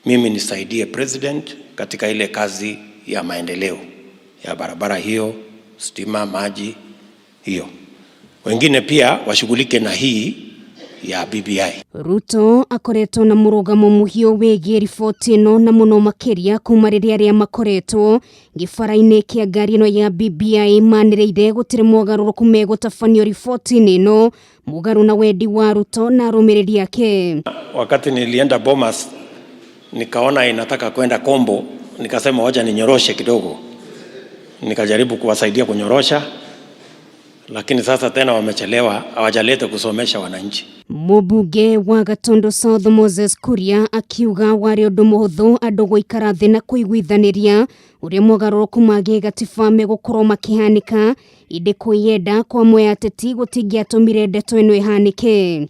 mimi nisaidie president katika ile kazi ya maendeleo ya barabara hiyo, stima, maji hiyo. Wengine pia washughulike na hii ya BBI. Ruto akoretwo na mũrũgamo mũhiũ wĩgiĩ riboti ĩno na mũno makĩria kuma rĩrĩa arĩa makoretwo gĩbara-inĩ kĩa ngari ĩno ya BBI manĩrĩire gũtirĩ mogarũrũku megũtabanio riboti-inĩ ĩno mũgarũ na wendi wa Ruto na arũmĩrĩri ake. Wakati nilienda Bomas nikaona inataka kwenda Kombo, nikasema wacha ninyoroshe kidogo, nikajaribu kuwasaidia kunyorosha, lakini sasa tena wamechelewa, hawajaleta kusomesha wananchi. Mũmbunge wa Gatundu South Moses Kuria akiuga warĩ ũndũ mũhũthũ andũ gũikara thĩ na kũiguithanĩria ũrĩa mogarũrũku ma gĩgatiba megũkorwo makĩhanĩka ĩndĩ kwĩyenda kwa amwe ateti gũtingĩatũmire ndeto ĩno ĩhanĩke.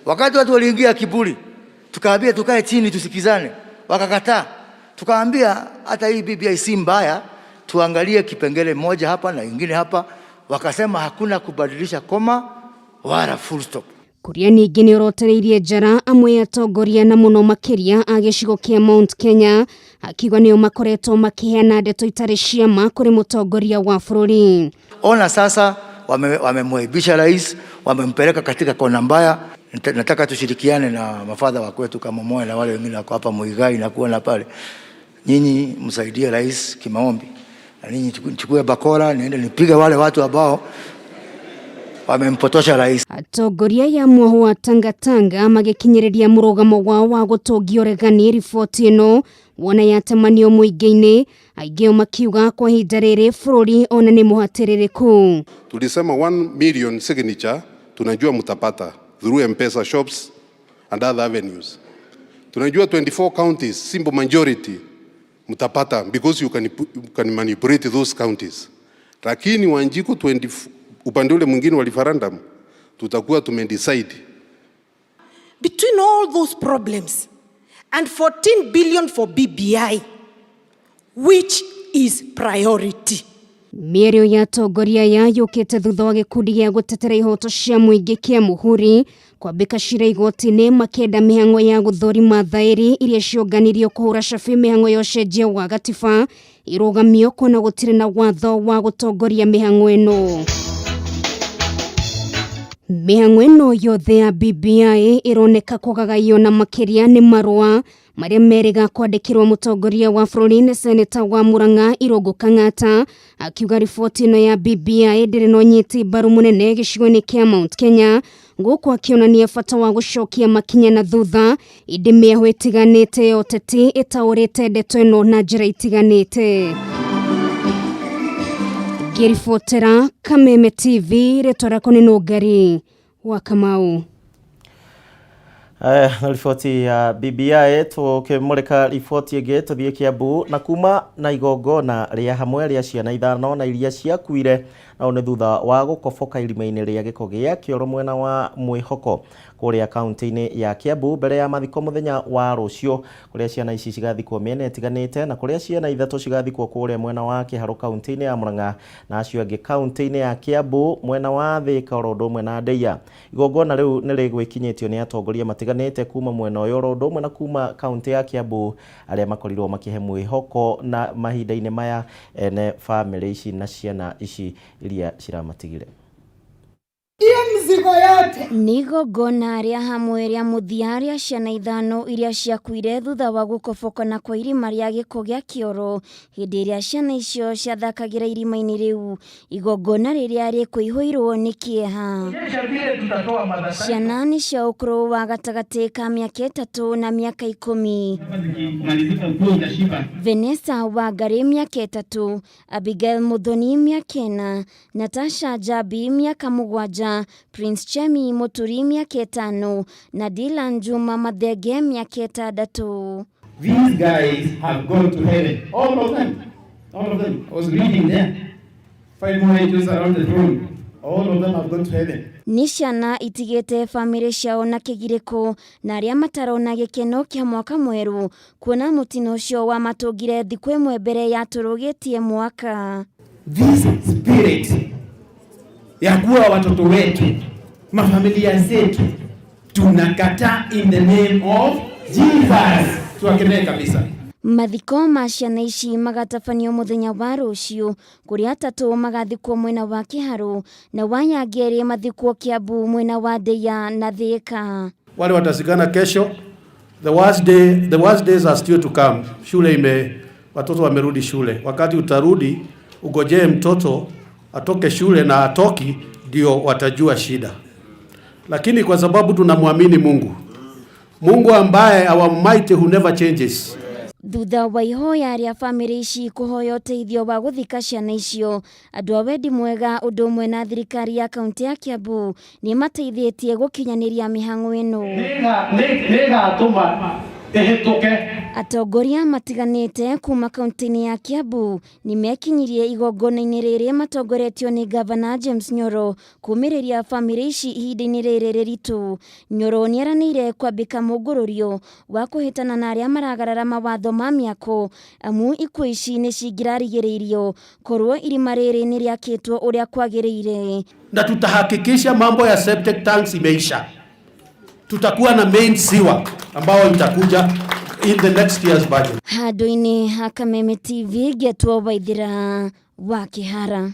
Wakati watu waliingia kiburi, tukaambia tukae chini tusikizane, wakakataa. Tukaambia hata hii BBI si mbaya, tuangalie kipengele moja hapa na ingine hapa. Wakasema hakuna kubadilisha koma wala full stop. Kuria ningĩ nĩ orotereirie njara amwe atongoria na mũno makĩria a gĩcigo kĩa Mount Kenya akiuga nĩo makoretwo makĩheana ndeto itarĩ cia ma kũrĩ mũtongoria wa bũrũri. Ona sasa wamemwaibisha rais, wamempeleka katika kona mbaya. Nataka tushirikiane na mafadha wa kwetu kama Moyo na wale wengine wako hapa Muigai na kuona pale, nyinyi msaidie rais kimaombi, na ninyi chukue bakora niende nipige wale watu ambao wamempotosha rais. Atongoria ya mwahu wa Tangatanga magĩkinyĩrĩria mũrũgamo wao wa gũtũngia ũregani riboti ĩno wona yatemanio mũingĩ-inĩ, aingĩ ao makiuga kwa ihinda rĩrĩ bũrũri ona nĩ mũhatĩrĩrĩku. Tulisema 1 million signature tunajua mtapata through M-Pesa shops and other avenues. Tunajua 24 counties simple majority mtapata because you can manipulate those counties. Lakini Wanjiku 20 upande ule mwingine wa referendum tutakuwa tumedecide. Between all those problems and 14 billion for BBI, which is priority? Mĩario ya atongoria aya yũkĩte thutha wa gĩkundi gĩa gũtetera ihoto cia mũingĩ kĩa Mũhuri kwambĩka cira igoti-inĩ makĩenda mĩhang'o ya gũthũrima thaĩri iria cionganirio kũhũra cabi mĩhang'o ya ũcenjia wa gatiba ĩrũgamio kuona gũtirĩ na watho wa gũtongoria mĩhang'o ĩno. Mĩhang'o ĩno yothe ya BBI ĩroneka kũgagaio na makĩria nĩ marũa marĩa merĩga kwandĩkĩrwo mũtongoria wa bũrũri nĩ seneta wa Murang'a Irũngũ Kang'ata akiuga riboti ĩno ya BBI ndĩrĩ na ũnyiti mbaru mũnene gĩcigo-inĩ kĩa Mount Kenya gũkũ akĩonania bata wa gũcokia makinya na thutha ĩndĩ mĩahũ ĩtiganĩte ya ũteti ĩtaũrĩte ndeto ĩno na njĩra itiganĩte. Ngĩribotera Kameme TV rĩtwa rĩakwa nĩ Nũngari wa Kamau. Na riboti ya BBI tukimurika riboti ĩngĩ tũthiĩ Kiambu na kuma na igongona rĩa hamwe rĩa ciana ithano na iria ciakuire nao nĩ thutha wa gũkoboka irima-inĩ rĩa gĩko gĩa kĩoro mwena wa Mwĩhoko kũrĩa kaunti-inĩ ya Kiambu mbere ya mathiko mũthenya wa rũciũ kũrĩa ciana ici cigathikwo mĩena ĩtiganĩte na kũrĩa ciana ithatũ cigathikwo kũrĩa mwena wa Kĩharũ kaunti-inĩ ya Murang'a na acio angĩ kaunti-inĩ ya Kiambu mwena wa Thĩka oro ũndũ ũmwe na Ndeia. Igongona rĩu nĩ rĩgwĩkinyĩtio nĩ atongoria matiganĩte kuma mwena ũyũ oro ũndũ ũmwe na kuma kaunti ya Kiambu arĩa makorirwo makĩhe mwĩhoko na mahinda-inĩ maya ene bamĩrĩ ici na ciana ici iria ciramatigire. Iyo mzigo yote nĩ igongona rĩa hamwe rĩa mũthia rĩa ciana ithano iria ciakuire thutha wa gũkobokana kwa irima rĩa gĩko gĩa kĩoro hĩndĩ ĩrĩa ciana icio ciathakagĩra irima-inĩ rĩu igongona rĩrĩa rĩkũihũirwo nĩ kĩeha. Ciana nĩ cia ũkũrũ wa gatagatĩ ka mĩaka 3 na mĩaka 10. Vanessa Wangari mĩaka 3, Abigail Muthoni mĩaka 4, Natasha Jabi mĩaka 7, Prince Chemi Muturi mĩaka 5 na Dylan Juma Mathenge mĩaka 6. These guys have gone to heaven. All of them. All of them. I was reading there. 5 more angels around the throne. All of them have gone to heaven. Nĩ ciana itigĩte bamĩrĩ ciao na kĩgirĩko na arĩa matarona gĩkeno kĩa mwaka mwerũ kuona mũtino ũcio wamatũngire thikũ ĩmwe mbere ya tũrũgĩtie mwaka. This spirit ya kuwa watoto wetu, mafamilia zetu, tunakataa in the name of Jesus. Tuwakemee kabisa. Mathiko ma ciana ici magatabanio muthenya wa ruciu, kuria atatu magathikwo mwena wa Kiharu na waya angĩ erĩ mathikwo Kiambu mwena wa Ndeia na Thika. Wale watazikana kesho, the worst days are still to come. Shule ime, watoto wamerudi shule. Wakati utarudi ugojee mtoto atoke shule na atoki, ndio watajua shida. Lakini kwa sababu tunamwamini Mungu, Mungu ambaye our mighty who never changes. Thutha wa ihoya rĩa bamĩrĩ ici kũhoya ũteithio wa gũthika ciana icio, andũ a wendi mwega ũndũ ũmwe na thirikari ya kaunti ya Kiambu nĩ mateithĩtie gũkinyanĩria mĩhang'o ĩno. Nĩgatũma ĩhĩtũke. Atongoria matiganĩte kuma kaunti-inĩ ya Kiambu nĩ mekinyirie igongona-inĩ rĩrĩ matongoretio nĩ Gavana James Nyoro kũmĩrĩria bamĩrĩ ici ihinda-inĩ rĩrĩ rĩritũ. Nyoro nĩeranĩire kwambĩka mũngũrũrio wa kũhĩtana na arĩa maragarara mawatho ma mĩako, amu ikuũ ici nĩ cingĩrarigĩrĩirio korwo irima rĩrĩ nĩ rĩakĩtwo ũrĩa kwagĩrĩire. Na tutahakikisha mambo ya septic tanks imeisha. Tutakuwa na main sewer ambao itakuja in the next year's budget. Handũ-inĩ ha Kameme TV ngetwo Waithĩra wa Kĩhara.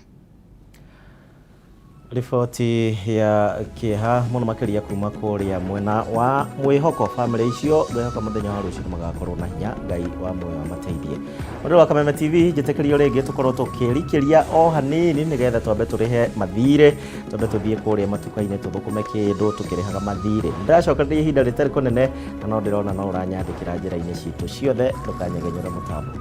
Riboti ya kĩeha mũno makĩria kuma kũrĩa mwena wa mwĩhoko. Bamĩrĩ icio ngwĩhoka mũthenya wa rũciũ magakorwo na hinya, Ngai wa muoyo amateithie. Mũndũ wa Kameme TV, njĩtĩkĩrio rĩngĩ tũkorwo tũkĩrikĩria o hanini nĩgetha twambe tũrĩhe mathirĩ, twambe tũthiĩ kũrĩa matuka-inĩ tũthũkũme kĩndũ tũkĩrĩhaga mathirĩ. Ndĩracokereria ihinda rĩtarĩ kũnene na no ndĩrona no ũranyandĩkĩra njĩra-inĩ citũ ciothe, ndũkanyegenyũre mũtambo.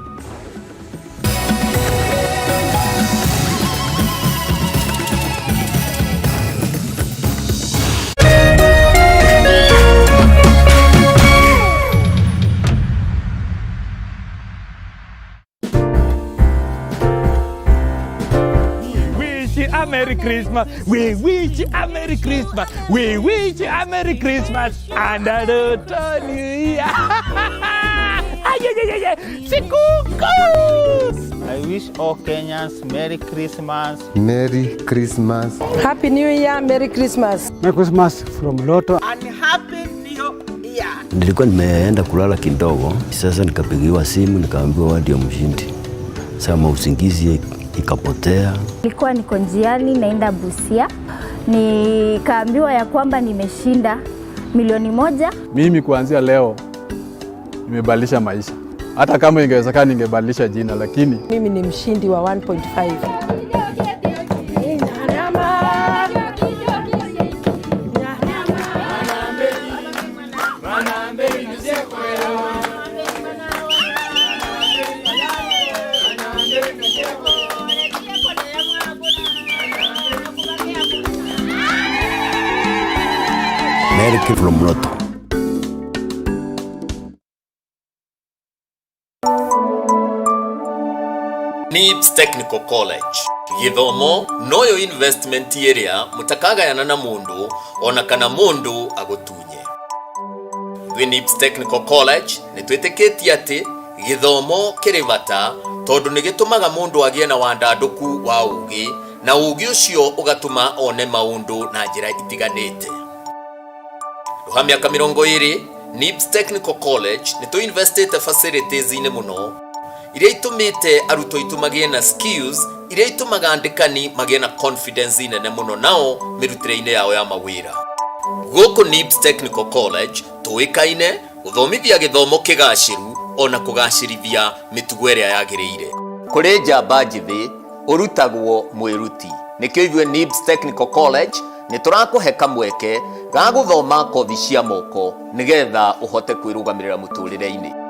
A Merry Christmas. We wish you a Merry Christmas. We wish you a Merry Christmas and a New Year. Ay, ay, ay, ay. Sikukuu. I wish all Kenyans Merry Christmas. Merry Christmas. Happy New Year, Merry Christmas. Merry Christmas from Lotto. And Happy New Year. Nilikuwa nimeenda kulala kidogo, sasa nikapigiwa simu nikaambiwa wewe ndio mshindi. Sasa usingizi ikapotea. Nilikuwa niko njiani naenda Busia, nikaambiwa ya kwamba nimeshinda 1,000,000. Mimi kuanzia leo nimebadilisha maisha. Hata kama ingewezekana ningebadilisha jina, lakini mimi ni mshindi wa 1.5. Merry from Lotto. NIBS Technical College githomo noyo investment ĩrĩa mũtakagayana na mũndũ ona kana mũndũ agũtunye. Twĩ NIBS Technical College nĩ twĩtĩkĩtie atĩ gĩthomo kĩrĩ bata tondũ nĩ gĩtũmaga mũndũ agĩe na wandandũku wa ũgĩ, na ũgĩ ũcio ũgatũma one maũndũ na njĩra itiganĩte. Rũha mĩaka 20, NIBS Technical College nĩ tũinvestĩte facilities-inĩ mũno iria itũmĩte arutwo aitũ magĩe na skills iria itũmaga andĩkani magĩe na confidence nene mũno nao mĩrutĩre-inĩ yao ya mawĩra. Gũkũ NIBS Technical College tũĩkaine gũthomithia gĩthomo kĩgacĩru ona kũgacĩrithia mĩtugo ĩrĩa yagĩrĩire. Kũrĩ njamba njĩthĩ ũrutagwo mwĩruti. Nĩkĩo ithuĩ NIBS Technical College nĩ tũrakũhe kamweke ga gũthoma kothi cia moko nĩgetha ũhote kwĩrũgamĩrĩra mũtũrĩre-inĩ.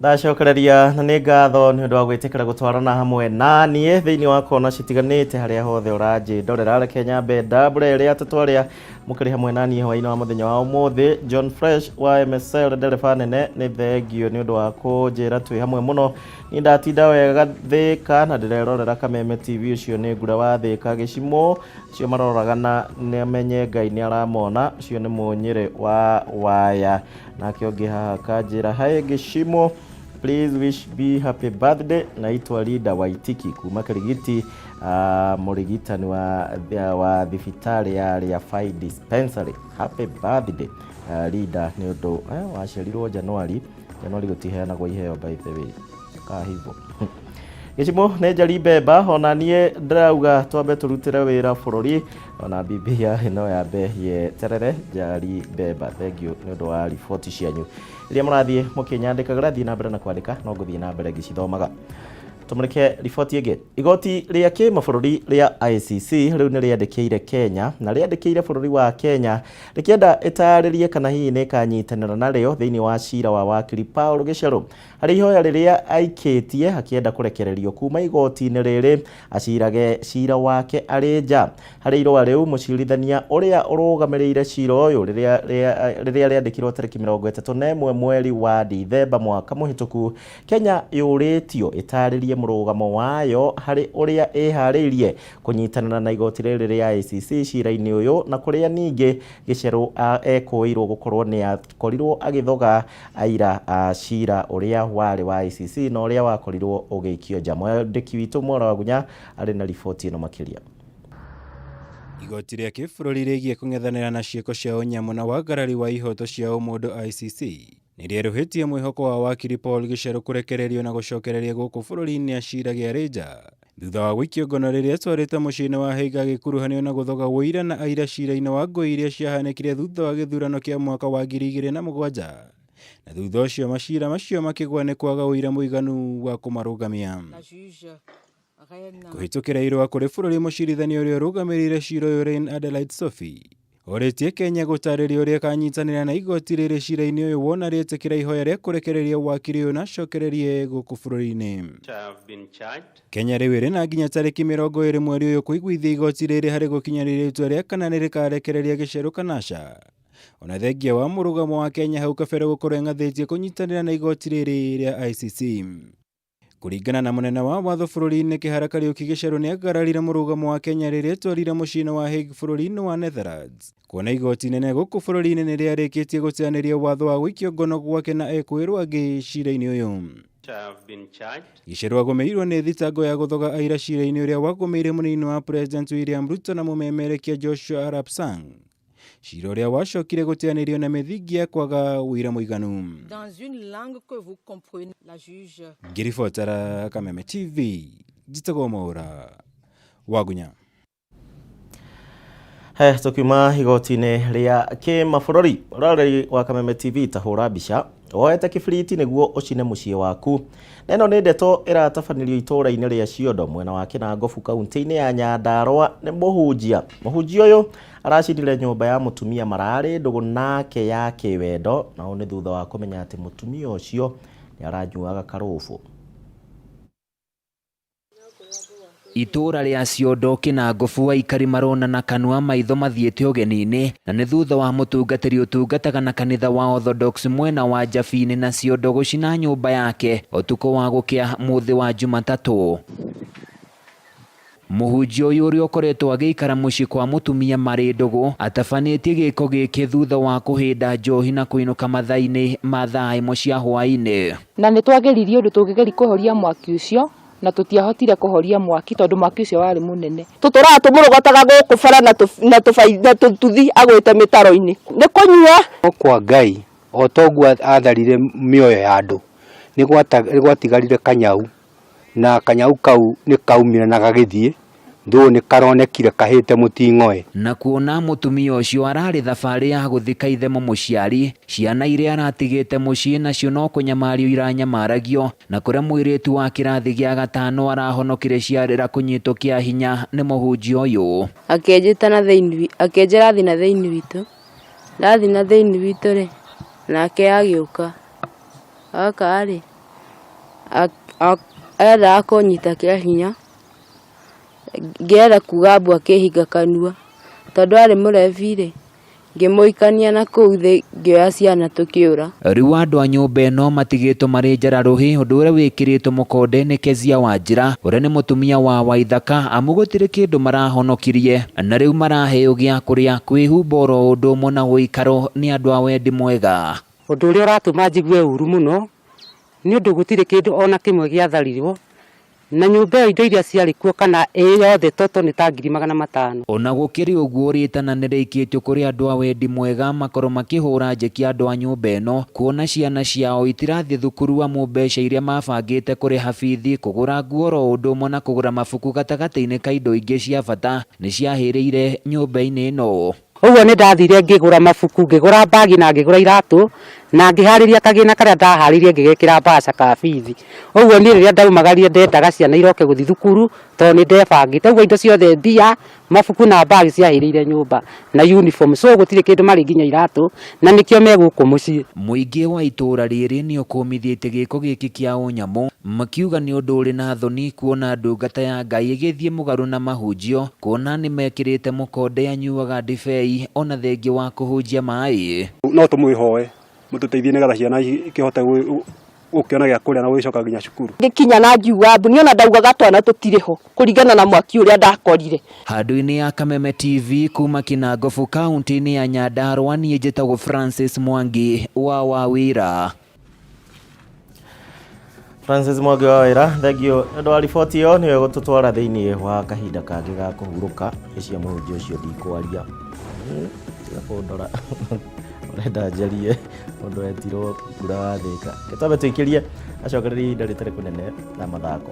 Ndacokereria na nĩ ngatho nĩ ũndũ wa gwĩtĩkĩra gũtwarana hamwe na niĩ thĩinĩ wa kona citiganĩte harĩa hothe ũranjĩndorera. Reke nyambe ndambũre ĩrĩa atatũ arĩa mũkĩrĩ hamwe na niĩ hwaĩ-inĩ wa mũthenya wa ũmũthĩ. John Fresh wa MSL ndereba nene, nĩ thengio nĩ ũndũ wa kũnjĩra twĩ hamwe mũno. Niĩ ndatinda wega Thĩka na ndĩrerorera Kameme TV, ũcio nĩ Ngura wa Thĩka. Gĩcimo acio maroragana nĩ amenye Ngai nĩ aramona, ũcio nĩ Mũnyĩrĩ wa Waya. Nake ũngĩ haha kanjĩra hi Gĩcimo, please wish me happy birthday, naitwa Linda Waitiki kuma Kirigiti, mũrigitani wa thibitarĩ ya Riafai Dispensary. Happy birthday Linda, nĩ ũndũ waciarirwo Januari. Januari gũtiheanagwo iheo, by the way, kaa hivyo. Gĩcimo nĩ Njeri Mbemba, ona niĩ ndĩrauga twambe tũrutĩre wĩra bũrũri, ona BBI no yambe yeterere. Njeri Mbemba, thank you nĩ ũndũ wa riboti cianyu iria mũrathiĩ mũkĩnyandĩkagĩra. Thiĩ na mbere na kwandĩka, no ngũthiĩ na mbere ngĩcithomaga. Tũmũrĩke riboti ĩngĩ. Igoti rĩa kĩmabũrũri rĩa ICC rĩu nĩ rĩandĩkĩire Kenya, na rĩandĩkĩire bũrũri wa Kenya rĩkĩenda ĩtarĩrie kana hihi nĩ ĩkanyitanĩra narĩo thĩinĩ wa cira wa wakiri Paul Gicheru harĩ ihoya rĩrĩa aikĩtie akĩenda kũrekererio kuma igoti-inĩ rĩrĩ acirage cira wake arĩ nja. Harĩ irũa rĩu, mũcirithania ũrĩa ũrũgamĩrĩire cira ũyũ rĩrĩa rĩandĩkirwo tarĩki 31 mweri wa Dithemba mwaka mũhĩtũku, Kenya yũrĩtio ĩtarĩrie mũrũgamo wayo harĩ ũrĩa ĩharĩirie kũnyitanĩra na igoti rĩrĩ rĩa ICC cira-inĩ ũyũ, na kũrĩa ningĩ Gicheru ekũĩirwo gũkorwo nĩ akorirwo agĩthoga aira a cira ũrĩa warĩ wa ICC na ũrĩa wakorirwo ũgĩikio nja. Mwandĩki witũ Mwora Wagunya arĩ na riboti ĩno makĩria. Igoti rĩa kĩbũrũri rĩgiĩ kũng'ethanĩra na ciĩko cia ũnyamũ na wagarari wa ihoto cia ũmũndũ ICC nĩ rĩerũhĩtie mwĩhoko wa wakiri Paul Gicheru kũrekererio na gũcokereria gũkũ bũrũri-inĩ acirage arĩ nja thutha wa gũikio ngono rĩrĩa atwarĩte mũciĩ-inĩ wa Hague agĩkuruhanio na gũthoga ũira na aira cira-inĩ wa ngũĩ iria ciahanĩkire thutha wa gĩthurano kĩa mwaka wa 2007, na thutha ũcio macira macio makĩgwa nĩ kwaga ũira mũiganu wa kũmarũgamia. Kũhĩtũkĩra irũa kũrĩ bũrũri, mũcirithania ũrĩa ũrũgamĩrĩire cira ũyũ Reine Adelaide Sophie orĩtie Kenya gũtarĩria ũrĩa ĩkanyitanĩra na igoti rĩrĩ cira-inĩ ũyũ wona rĩetĩkĩra ihoya rĩa kũrekereria wakiri ũyũ na acokererie gũkũ bũrũri-inĩ. Kenya rĩu ĩrĩ na nginya tarĩki 20 mweri ũyũ kũiguithia igoti rĩrĩ harĩ gũkinyanĩria itua rĩa kana nĩ rĩkarekereria Gicheru kana aca. Ona thengia wa mũrũgamo wa Kenya hau kabere gũkorwo ĩng'athĩtie kũnyitanĩra na igoti rĩrĩ rĩa ICC. Kũringana na mũnene wa watho bũrũri-inĩ Kĩhara Kariũki, Gicheru nĩ agararire mũrũgamo wa Kenya rĩrĩa etwarire mũciĩ-inĩ wa Hague bũrũri-inĩ wa Netherlands, kuona igoti inene gũkũ bũrũri-inĩ nĩ rĩarĩkĩtie gũteanĩria watho wa gũikio ngono gwake na ekũĩrwo angĩ cira-inĩ ũyũ. Gicheru agũmĩirwo nĩ thitango ya gũthoga aira cira-inĩ ũrĩa wagũmĩire mũnini wa President William Ruto na mũmemerekia Joshua Arap Sang, cira ũrĩa wacokire gũteanĩrio na mĩthingi ya kwaga ũira mũiganu. Ngĩribotera Kameme TV, njĩtagwo Mwaũra Wagunya. He tukiuma igoti-inĩ rĩa kĩmabũrũri, ũroreri wa Kameme TV, ta hũra mbica woete kĩbiriti nĩguo ũcine mũciĩ waku, na ĩno nĩ ndeto ĩratabanĩrio itũũra-inĩ rĩa Ciondo mwena wa Kĩnangobu kaunti-inĩ ya Nyandarũa nĩ mũhunjia. Mũhunjia ũyũ aracinire nyũmba ya mũtumia mararĩ ndũgũ nake ya kĩwendo, na ũũ nĩ thutha wa kũmenya atĩ mũtumia ũcio nĩ aranyuaga karũbũ. Itũũra rĩa Ciondo Kĩnangobu, aikari maronana kanua maitho mathiĩte ũgeni-inĩ, na nĩ thutha wa mũtungatĩri ũtungataga na kanitha wa Orthodox mwena wa Njabini na Ciondo gũcina nyũmba yake ũtukũ wa gũkĩa mũthĩ wa Jumatatũ. Mũhunjia ũyũ ũrĩa ũkoretwo agĩikara mũciĩ kwa mũtumia marĩ ndũgũ atabanĩtie gĩko gĩkĩ thutha wa kũhĩnda njohi na kũinũka mathaa-inĩ ma thaa 1 cia hwaĩ-inĩ. Na nĩ twageririe ũndũ tũngĩgeria kũhoria mwaki ũcio, na tũtiahotire kũhoria mwaki tondũ mwaki ũcio warĩ mũnene. Tũtũraga tũmũrogotaga gũkũ bara na tũtuthi agwĩte mĩtaro-inĩ nĩ kũnyua. Kwa Ngai o toguo atharire mĩoyo ya andũ, nĩ gwatigarire kanyau, na kanyau kau nĩ kaumire na gagĩthiĩ thũ nĩ karonekire kahĩte mũting'oe. Na kuona mũtumia ũcio ararĩ thabarĩ ya gũthika ithe mũmũciari, ciana iria aratigĩte mũciĩ nacio no kũnyamario iranyamaragio, na kũrĩa mũirĩtu wa kĩrathi gĩa gatano arahonokire ciarĩra kũnyitwo kĩa hinya nĩ mũhunjia ũyũ. Akĩnjĩta na thĩinĩ, akĩnjĩra thiĩ na thĩinĩ witũ. Ndathiĩ na thĩinĩ witũ rĩ, nake agĩũka. Oka rĩ, Endaga kũnyita kĩa hinya, ngĩenda kuga mbu akĩhinga kanua, tondũ arĩ mũrebi-rĩ, ngĩmũikania na kũu thĩ ngĩoya ciana tũkĩũra. Rĩu andũ a nyũmba ĩno matigĩtwo marĩ njara rũhĩ ũndũ ũrĩa wĩkĩrĩtwo mũkonde nĩ Kezia Wanjira ũrĩa nĩ mũtumia wa Waithaka amu gũtirĩ kĩndũ marahonokirie na rĩu maraheo gĩa kũrĩa kwĩhumba oro ũndũ ũmwe na ũikaro nĩ andũ a wendi mwega. Ũndũ ũrĩa ũratũma njigue ũru mũno nĩ ũndũ gũtirĩ kĩndũ ona kĩmwe gĩatharirwo na nyũmba ĩyo indo iria ciarĩ kuo kana ĩ yothe toto nĩ ta 500,000. Ona gũkĩrĩ ũguo rĩtana nĩrĩikĩtio kũrĩ andũ a wendi mwega makorwo makĩhũra njeki andũ a nyũmba ĩno kuona ciana ciao itirathiĩ thukuru amu mbeca iria mabangĩte kũrĩha bithi kũgũra nguo oro ũndũ ũmwe na kũgũra mabuku gatagatĩ-inĩ ka indo ingĩ cia bata nĩciahĩrĩire nyũmba-inĩ ĩno. Ũguo nĩ ndathire ngĩgũra mabuku, ngĩgũra mbagi na ngĩgũra iratũ na ngĩharĩria kagĩna karĩa ndaharĩirie ngĩgekĩra mbaca ka bithi. Ũguo niĩ rĩrĩa ndaumagarire ndendaga ciana iroke gũthiĩ thukuru tondũ nĩ ndebangĩte. Ũguo indo ciothe mbia, mabuku na mbagi ciahĩrĩire nyũmba na uniform. So gũtirĩ kĩndũ marĩ nginya iratũ na nĩkĩo me gũkũ mũciĩ. Mũingĩ wa itũũra rĩrĩ nĩ ũkũmithĩtie gĩko gĩkĩ kĩa ũnyamũ makiuga nĩ ũndũ ũrĩ na thoni kuona ndungata ya Ngai ĩgĩthiĩ mũgarũ na mahunjio kuona nĩ mekĩrĩte mũkonde anyuaga ndibei ona thengia wa kũhunjia maĩ. No tũmwĩhoe mũtũteithie nĩgetha ciana ikĩhote gũkĩona gĩa kũrĩa na gũgĩcoka nginya cukuru. Ngĩkinya na ngiuga mbu, niĩ ona ndaugaga twana tũtirĩ ho kũringana na mwaki ũrĩa ndakorire. Handũ-inĩ ya Kameme TV kuma Kinangofu kaunti-inĩ ya Nyandarua niĩ njĩtagwo Francis Mwangi wa Wawira. Francis Mwangi wa Wawira, thengio nĩ ũndũ wa riboti ĩyo nĩyo ĩgũtũtwara thĩinĩ wa kahinda kangĩ ga kũhurũka ĩcia mũhunjia ũcio ndikwaria. Tiga kũndora ũrenda njarie ũndũ wetirwo mbura wa Thĩka. Gĩtambe tũikĩrie acokererie ihinda rĩtarĩ kũnene na mathako.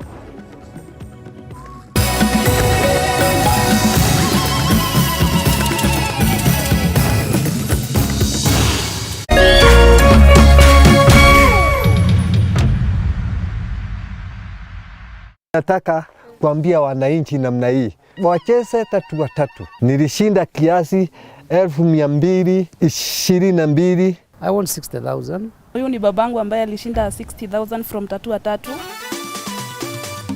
Nataka kuambia wananchi namna hii, wacheze tatu watatu. Nilishinda kiasi 222,000. I won 60,000. Huyu ni babangu ambaye alishinda 60,000 from tatu watatu.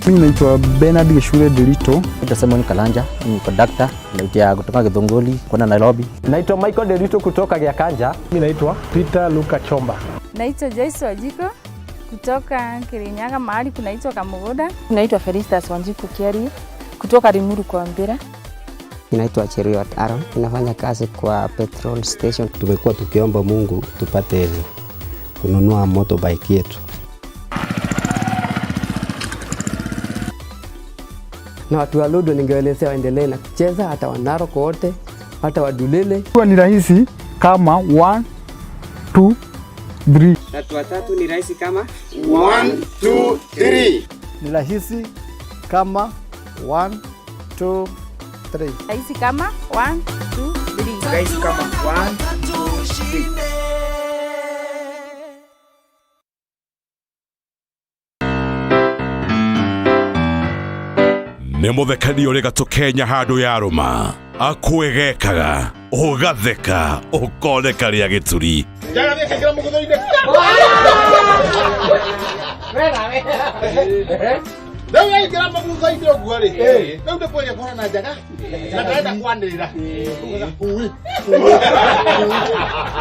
Mimi naitwa Bernard Geshure Delito. Naitwa Simon Kalanja, ni conductor, naitwa kutoka Githunguri kwenda Nairobi. Naitwa Michael Delito kutoka Giakanja. Mimi naitwa Peter Luka Chomba. Naitwa Joyce Wajiko kutoka Kirinyaga mahali kunaitwa Kamugoda. Naitwa Felistas Wanjiku Kiari kutoka Limuru kwa Mbira. Naitwa Cheruiyot Aaron, ninafanya kazi kwa petrol station. Tumekuwa tukiomba Mungu tupate kununua motorbike yetu. Na watu wa Ludo ningewaelezea waendelee na kucheza, hata wa Narok wote, hata wa Dulele. Huwa ni rahisi kama 1 2 3. Tatu watatu ni rahisi kama 1 2 3. Ni rahisi kama 1 2 3. Rahisi kama 1 2 3. Rahisi kama 1 2 3. Nĩ mũthekania ũrĩ gatũ Kenya handũ ya rũma akwĩgekaga ũgatheka ũkoneka rĩa gĩturi. Rĩu yaingĩra mũgutho-inĩ ũguo rĩ, rĩu nĩ kweria kũhana njaga na ndarenda kwanĩrĩra hui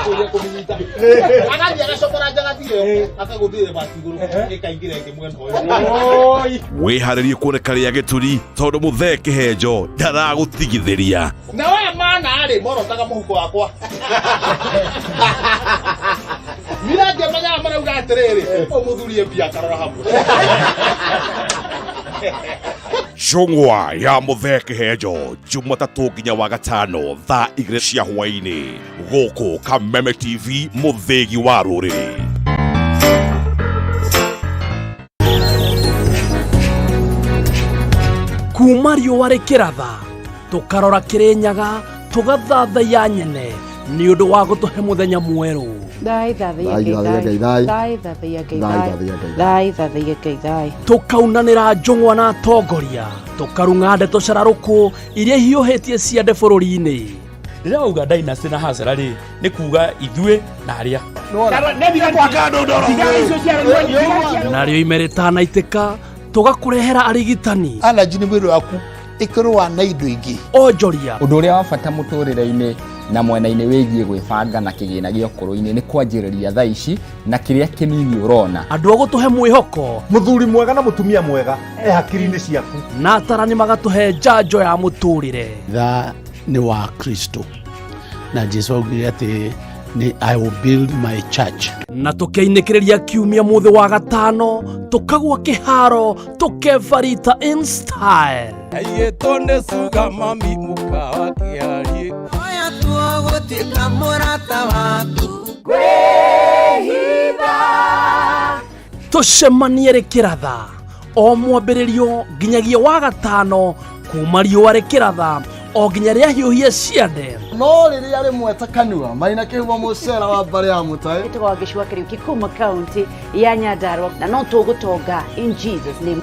kũria kũmĩnyita agathiĩ agacokora njagathi ĩyo akagũthĩre bati igũrũ ĩkaingĩra ĩngĩ mwena ũyũ. Wĩharĩrie kuoneka rĩa gĩturi tondũ mũthee kĩhenjo ndaragũtigithĩria. Na waya mana rĩ morotaga mũhuko wakwa nira ngĩmenyaga marauga atĩrĩrĩ ũyũ mũthuri e mbia akarora hamwe. Njũng'wa ya mũthee kĩhenjo Jumatatũ nginya wa gatano thaa 2 cia hwaĩ-inĩ gũkũ Kameme TV mũthĩgi wa rũrĩrĩ. Kuma riũa rĩkĩratha tũkarora Kĩrĩnyaga tũgathathaiya nyene nĩ ũndũ wa gũtũhe mũthenya mwerũ. Thai thathaiya Ngai thai. Thai thathaiya Ngai thai. Thai thathaiya Ngai thai. Tũkaunanĩra njũng'wa na atongoria tũkarung'a ndeto cararũkũ iria ihiũhĩtie ciande bũrũri-inĩ. Rĩrĩa wauga dynasty na hasara rĩ nĩ kuga ithuĩ na arĩa. Narĩo ime rĩtanaitĩka tũgakũrehera arigitani. Allergy nĩ mwĩrĩ waku ĩkĩrũa na indo ingĩ. Onjoria. Ũndũ ũrĩa wa bata mũtũrĩre-inĩ na mwena-inĩ wĩgiĩ gwĩbanga na kĩgĩna gĩa ũkũrũ-inĩ nĩ kwanjĩrĩria thaa ici na kĩrĩa kĩnini ũrona. Andũ a gũtũhe mwĩhoko. Mũthuri mwega na mũtumia mwega e hakiri-inĩ ciaku. Na atarani magatũhe njanjo ya mũtũrĩre. Tha nĩ wa Kristo na Jesu augire atĩ nĩ I will build my church. Na tũkeinĩkĩrĩria kiumia mũthĩ wa gatano tũkagwa kĩharo tũkebarita in style. Aiyĩtwo nĩ cuga mami mũkawa kĩarie. Oya tuo gũtuĩka mũrata waku. Tũcemanie rĩkĩratha o mwambĩrĩrio nginyagia wa gatano kuma riũa rĩkĩratha o nginya rĩahiũhia ciande. No rĩrĩa rĩmwe ta kanua maina kĩhumo mũcera wa mbarĩ ya mũtaĩ. Njĩtagwo Wangeci Kariuki kuma kaunti ya Nyandarua na no tũgũtonga in Jesus name.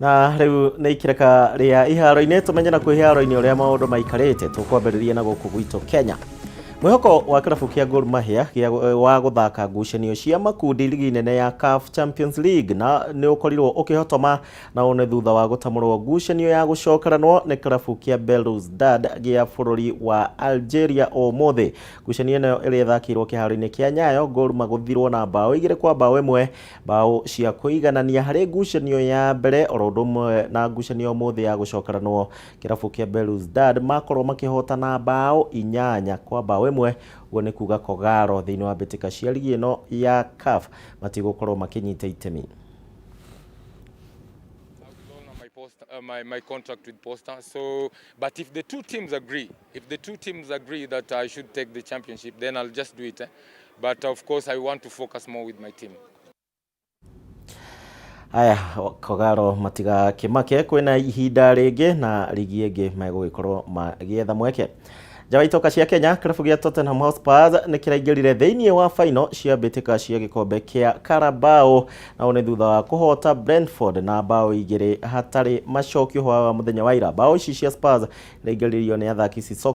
Na rĩu nĩ ikĩreka rĩa iharo-inĩ tũmenye na kwĩ iharo-inĩ ũrĩa maũndũ maikarĩte. Tũkwambĩrĩria na gũkũ gwitũ Kenya. Mwĩhoko wa kĩrabu kĩa Gor Mahia wa gũthaka ngucanio cia makundi ligi nene ya CAF Champions League na nĩ ũkorirwo ũkĩhotoma, na ũũ nĩ thutha wa gũtamũrwo ngucanio ya gũcokeranwo nĩ kĩrabu kĩa Belouizdad gĩa bũrũri wa Algeria ũmũthĩ. Ngucanio ĩno ĩrĩa ĩthakĩirwo kĩharo-inĩ kĩa Nyayo, Gor magũthirwo na mbaũ 2-1, mbaũ cia kũiganania harĩ ngucanio ya mbere oro ũndũ ũmwe na ngucanio ũmũthĩ ya gũcokeranwo. Kĩrabu kĩa Belouizdad makorwo makĩhotana mbaũ 8-1, ũguo nĩ kuga Kogalo thĩinĩ wa mbĩtĩka cia ligi ĩno ya CAF matigũkorwo makĩnyita itemi. My contract with Posta. So, but if the two teams agree, if the two teams agree that I should take the championship, then I'll just do it. But of course, I want to focus more with my team. Aya, Kogalo matigakĩmake, kwĩna ihinda rĩngĩ na ligi ĩngĩ megũgĩkorwo magĩetha mweke. Nja wa itoka cia Kenya, kĩrabu gĩa Tottenham Hotspur nĩ kĩraingĩrire thĩinĩ wa final cia mbĩtĩka cia gĩkombe kĩa Carabao, na ũũ nĩ thutha wa kũhota Brentford na mbaũ 2 hatarĩ macokio hwa wa mũthenya wa ira. Mbaũ ici cia Spurs iraingĩririo nĩ athaki Sissoko